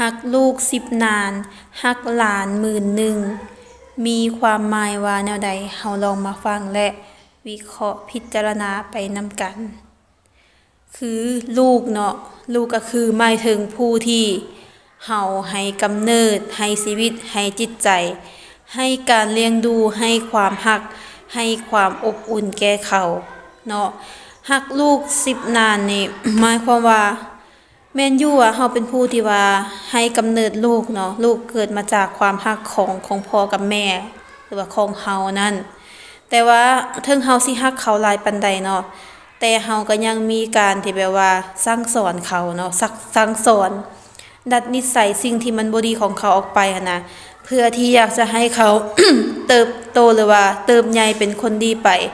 ຮັກລູກສິບລ້ານ, ຮັກຫຼານໝື່ນໜຶ່ງ ມີຄວາມໝາຍວ່າແນວໃດ? ເຮົາລອງມາຟັງ ແລະ ວິເຄາະພິຈາລະນາໄປນຳກັນ. ຄືລູກເນາະ, ລູກກໍຄືໝາຍເຖິງຜູ້ທີ່ເຮົາໃຫ້ກຳເນີດ, ໃຫ້ຊີວິດ, ໃຫ້ຈິດໃຈ, ໃຫ້ການລ້ຽງດູ, ໃຫ້ຄວາມຮັກ, ໃຫ້ຄວາມອົບອຸ່ນແກ່ເຂົາເນາະ. ຮັກລູກສິບລ້ານນີ້ ໝາຍຄວາມວ່າ ແມ່ນຢູ່ວ່າເຮົາເປັນຜູ້ທີ່ວ່າໃຫ້ກຳເນີດລູກເນາະ, ລູກເກີດມາຈາກຄວາມຮັກຂອງ, ຂອງພໍ່ກັບແມ່ ຫຼືວ່າຂອງເຮົານັ້ນ. ແຕ່ວ່າເຖິງເຮົາຊິຮັກເຂົາຫຼາຍປານໃດເນາະ, ແຕ່ເຮົາກໍຍັງມີການທີ່ແບບວ່າສັ່ງສອນເຂົາເນາະ, ສັກ, ສັ່ງສອນ ດັດນິໄສສິ່ງທີ່ມັນບໍ່ດີຂອງເຂົາອອກໄປຫັ້ນນະ, ເພື່ອທີ່ຢາກຈະໃຫ້ເຂົາ ເຕີບໂຕ ຫຼືວ່າເຕີບໃຫຍ່ເປັນຄົນດີໄປ.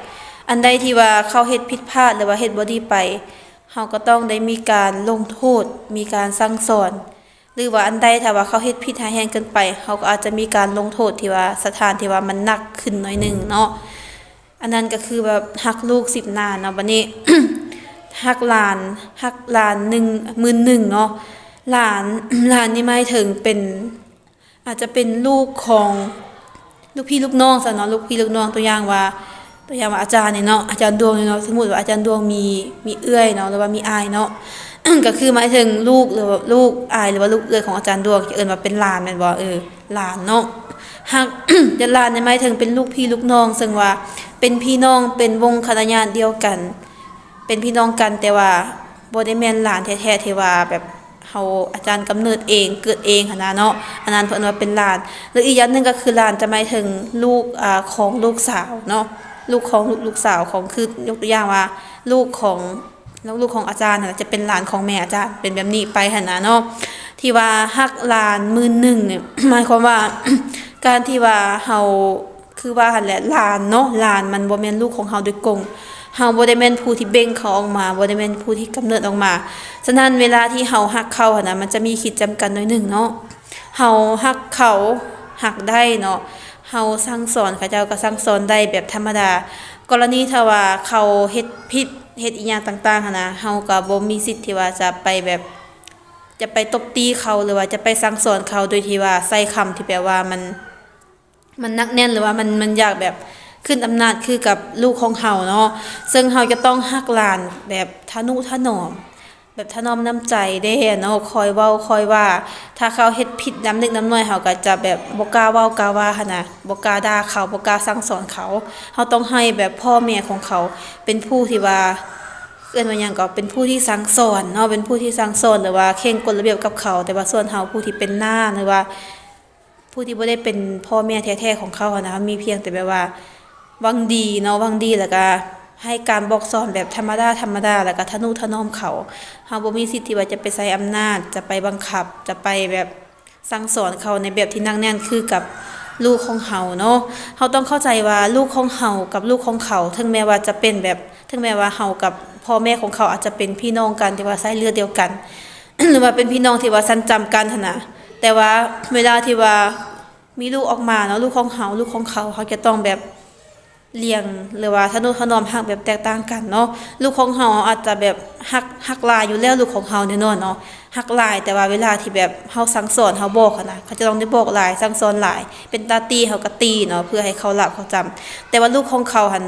ອັນໃດທີ່ວ່າເຂົາເຮັດຜິດພາດ ຫຼືວ່າເຮັດບໍ່ດີໄປ, ເຮົາກໍຕ້ອງໄດ້ມີການລົງໂທດ, ມີການສັ່ງສອນ ຫຼືວ່າອັນໃດຖ້າວ່າເຂົາເຮັດຜິດຮ້າຍແຮງເກີນໄປ, ເຮົາກໍອາດຈະມີການລົງໂທດທີ່ວ່າ ສະຖານທີ່ວ່າມັນໜັກຂຶ້ນໜ້ອຍໜຶ່ງເນາະ. ອັນນັ້ນກໍຄືແບບຮັກລູກສິບລ້ານເນາະ. ບັດນີ້ ຮັກຫຼານ, ຮັກຫຼານໜຶ່ງ, ໝື່ນໜຶ່ງເນາະ. ຫຼານ, ຫຼານນີ້ໝາຍເຖິງເປັນ ອາດຈະເປັນລູກຂອງລູກພີ່ລູກນ້ອງຊະເນາະ, ລູກພີ່ລູກນ້ອງ. ຕົວຢ່າງວ່າ, ຕົວຢ່າງວ່າອາຈານນີ້ເນາະ, ອາຈານດວງນີ້ເນາະ, ສົມມຸດວ່າອາຈານດວງມີ, ມີເອື້ອຍເນາະ ຫຼືວ່າມີອ້າຍເນາະ, ກໍຄືໝາຍເຖິງລູກ ຫຼືວ່າລູກອ້າຍ ຫຼືວ່າລູກເອື້ອຍຂອງອາຈານດວງ ຈະເອີ້ນວ່າເປັນຫຼານແມ່ນບໍ່? ເອີ ຫຼານເນາະ. ຮັກ ແຕ່ຫຼານນີ້ໝາຍເຖິງເປັນລູກພີ່ລູກນ້ອງ, ເຊິ່ງວ່າເປັນພີ່ນ້ອງ, ເປັນວົງຄະນະຍາດດຽວກັນ, ເປັນພີ່ນ້ອງກັນ, ແຕ່ວ່າບໍ່ໄດ້ແມ່ນຫຼານແທ້ໆ ທີ່ວ່າແບບ ເຮົາ ອາຈານກຳເນີດເອງ, ເກີດເອງຫັ້ນນະເນາະ, ອັນນັ້ນເພິ່ນວ່າເປັນຫຼານ. ຫຼືອີກຢ່າງໜຶ່ງກໍຄືຫຼານຈະໝາຍເຖິງລູກ, ອາ, ຂອງລູກສາວເນາະ, ລູກຂອງລູກ, ລູກສາວຂອງ, ຄືຍົກຕົວຢ່າງວ່າລູກຂອງ, ລູກຂອງອາຈານຫັ້ນນະ ຈະເປັນຫຼານຂອງແມ່ອາຈານ, ເປັນແບບນີ້ໄປຫັ້ນນະເນາະ. ທີ່ວ່າຮັກຫຼານໝື່ນໜຶ່ງນີ້ ໝາຍຄວາມວ່າ ການທີ່ວ່າເຮົາ ຄືວ່າຫັ້ນແຫຼະ ຫຼານເນາະ, ຫຼານມັນບໍ່ແມ່ນລູກຂອງເຮົາໂດຍກົງ, ເຮົາບໍ່ໄດ້ແມ່ນຜູ້ທີ່ເບັ່ງເຂົາອອກມາ, ບໍ່ໄດ້ແມ່ນຜູ້ທີ່ກຳເນີດອອກມາ. ສະນັ້ນເວລາທີ່ເຮົາຮັກເຂົາຫັ້ນນະ ມັນຈະມີຂີດຈຳກັດໜ້ອຍໜຶ່ງເນາະ. ເຮົາຮັກເຂົາ, ຮັກໄດ້ເນາະ, ເຮົາສັ່ງສອນເຂົາເຈົ້າກໍສັ່ງສອນໄດ້ແບບທຳມະດາ. ກໍລະນີຖ້າວ່າເຂົາເຮັດຜິດ, ເຮັດອີ່ຫຍັງຕ່າງໆຫັ້ນນະ, ເຮົາກໍບໍ່ມີສິດທີ່ວ່າຈະໄປແບບ, ຈະໄປຕົບຕີເຂົາ ຫຼືວ່າຈະໄປສັ່ງສອນເຂົາໂດຍທີ່ວ່າໃຊ້ຄຳທີ່ແບບວ່າມັນ ມັນໜັກແໜ້ນ ຫຼືວ່າມັນ, ມັນຢາກແບບຂຶ້ນອຳນາດຄືກັບລູກຂອງເຮົາເນາະ. ເຊິ່ງເຮົາຈະຕ້ອງຮັກຫຼານແບບທະນຸຖະໜອມ, ແບບຖະໜອມນ້ຳໃຈແດ່ເນາະ, ຄອຍເວົ້າຄອຍວ່າ. ຖ້າເຂົາເຮັດຜິດນ້ຳເລັກນ້ຳນ້ອຍ ເຮົາກໍຈະແບບບໍ່ກ້າເວົ້າກ້າວ່າຫັ້ນນະ, ບໍ່ກ້າດ່າເຂົາ, ບໍ່ກ້າສັ່ງສອນເຂົາ. ເຮົາຕ້ອງໃຫ້ແບບພໍ່ແມ່ຂອງເຂົາເປັນຜູ້ທີ່ວ່າ ເອີ້ນວ່າຫຍັງກໍ ເປັນຜູ້ທີ່ສັ່ງສອນເນາະ, ເປັນຜູ້ທີ່ສັ່ງສອນ ຫຼືວ່າເຄັ່ງກົດລະບຽບກັບເຂົາ. ແຕ່ວ່າສ່ວນເຮົາຜູ້ທີ່ເປັນນ້າ ຫຼືວ່າ ຜູ້ທີ່ບໍ່ໄດ້ເປັນພໍ່ແມ່ແທ້ໆຂອງເຂົາຫັ້ນນະ, ເຮົາມີພຽງແຕ່ແບບວ່າຫວັງດີເນາະ, ຫວັງດີ ແລ້ວກະໃຫ້ການບອກສອນແບບທຳມະດາໆ ແລ້ວກະທະນຸຖະໜອມເຂົາ. ເຮົາບໍ່ມີສິດທີ່ວ່າຈະໄປໃຊ້ອຳນາດ, ຈະໄປບັງຄັບ, ຈະໄປແບບສັ່ງສອນເຂົາໃນແບບທີ່ໜັກແໜ້ນຄືກັບລູກຂອງເຮົາເນາະ. ເຮົາຕ້ອງເຂົ້າໃຈວ່າລູກຂອງເຮົາກັບລູກຂອງເຂົາ ເຖິງແມ່ນວ່າຈະເປັນແບບ, ເຖິງແມ່ນວ່າເຮົາກັບພໍ່ແມ່ຂອງເຂົາອາດຈະເປັນພີ່ນ້ອງກັນ ທີ່ວ່າສາຍເລືອດດຽວກັນ ຫຼືວ່າເປັນພີ່ນ້ອງທີ່ວ່າຊັ້ນຈຳກັນຫັ້ນນະ, ແຕ່ວ່າເວລາທີ່ວ່າມີລູກອອກມາເນາະ, ລູກຂອງເຮົາ, ລູກຂອງເຂົາ, ເຮົາຈະຕ້ອງແບບລ້ຽງ ຫຼືວ່າທະນຸຖະໜອມຮັກແບບແຕກຕ່າງກັນເນາະ. ລູກຂອງເຮົາ ເຮົາອາດຈະແບບຮັກ, ຮັກຫຼາຍຢູ່ແລ້ວ, ລູກຂອງເຮົາແນ່ນອນເນາະ, ຮັກຫຼາຍ, ແຕ່ວ່າເວລາທີ່ແບບເຮົາສັ່ງສອນ, ເຮົາບອກຫັ້ນນະ, ເຂົາຈະຕ້ອງໄດ້ບອກຫຼາຍ, ສັ່ງສອນຫຼາຍ, ເປັນຕາຕີ ເຮົາກໍຕີເນາະ, ເພື່ອໃຫ້ເຂົາລັບເຂົາຈຳ. ແຕ່ວ່າລູກຂອງເຂົາຫັ້ນ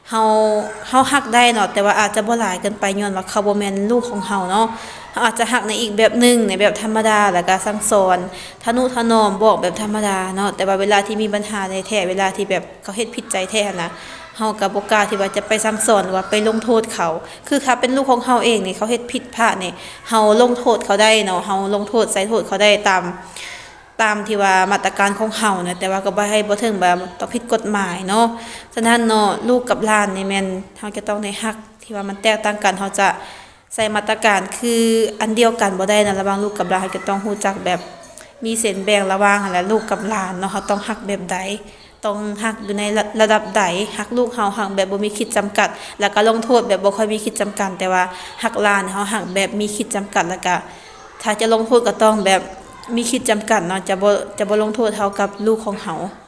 ເຮົາ, ເຮົາຮັກໄດ້ເນາະ, ແຕ່ວ່າອາດຈະບໍ່ຫຼາຍເກີນໄປ ຍ້ອນວ່າເຂົາບໍ່ແມ່ນລູກຂອງເຮົາເນາະ. ເຮົາອາດຈະຮັກໃນອີກແບບໜຶ່ງ, ໃນແບບທຳມະດາ ແລ້ວກະສັ່ງສອນ, ທະນຸຖະໜອມ, ບອກແບບທຳມະດາເນາະ. ແຕ່ວ່າເວລາທີ່ມີບັນຫາໃດແທ້, ເວລາທີ່ແບບເຂົາເຮັດຜິດໃຈແທ້ຫັ້ນນະ, ເຮົາກະບໍ່ກ້າທີ່ວ່າຈະໄປສັ່ງສອນ ຫຼືວ່າໄປລົງໂທດເຂົາ. ຄືຖ້າເປັນລູກຂອງເຮົາເອງນີ້, ເຂົາເຮັດຜິດພາດນີ້, ເຮົາລົງໂທດເຂົາໄດ້ເນາະ, ເຮົາລົງໂທດ, ໃສ່ໂທດເຂົາໄດ້ຕາມ ຕາມທີ່ວ່າມາດຕະການຂອງເຮົານະ, ແຕ່ວ່າກໍບໍ່ໃຫ້, ບໍ່ເຖິງແບບຕ້ອງຜິດກົດໝາຍເນາະ. ສະນັ້ນເນາະ, ລູກກັບຫຼານນີ້ແມ່ນເຮົາຈະຕ້ອງໄດ້ຮັກທີ່ວ່າມັນແຕກຕ່າງກັນ, ເຮົາຈະໃຊ້ມາດຕະການຄືອັນດຽວກັນບໍ່ໄດ້ນະ, ລະຫວ່າງລູກກັບຫຼານ. ເຮົາຈະຕ້ອງຮູ້ຈັກແບບມີເສັ້ນແບ່ງລະຫວ່າງຫັ້ນແຫຼະ, ລູກກັບຫຼານເນາະ, ເຮົາຕ້ອງຮັກແບບໃດ, ຕ້ອງຮັກຢູ່ໃນລະ, ລະດັບໃດ, ຮັກລູກເຮົາ, ຮັກແບບບໍ່ມີຂີດຈຳກັດ, ແລ້ວກໍລົງໂທດແບບບໍ່ຄ່ອຍມີຂີດຈຳກັດ. ແຕ່ວ່າຮັກຫຼານ, ເຮົາຮັກແບບມີຂີດຈຳກັດ, ແລ້ວກໍ ຖ້າຈະລົງໂທດກໍຕ້ອງແບບມີຂີດຈຳກັດເນາະ, ຈະບໍ່, ຈະບໍ່ລົງໂທດເທົ່າກັບລູກຂອງເຮົາ.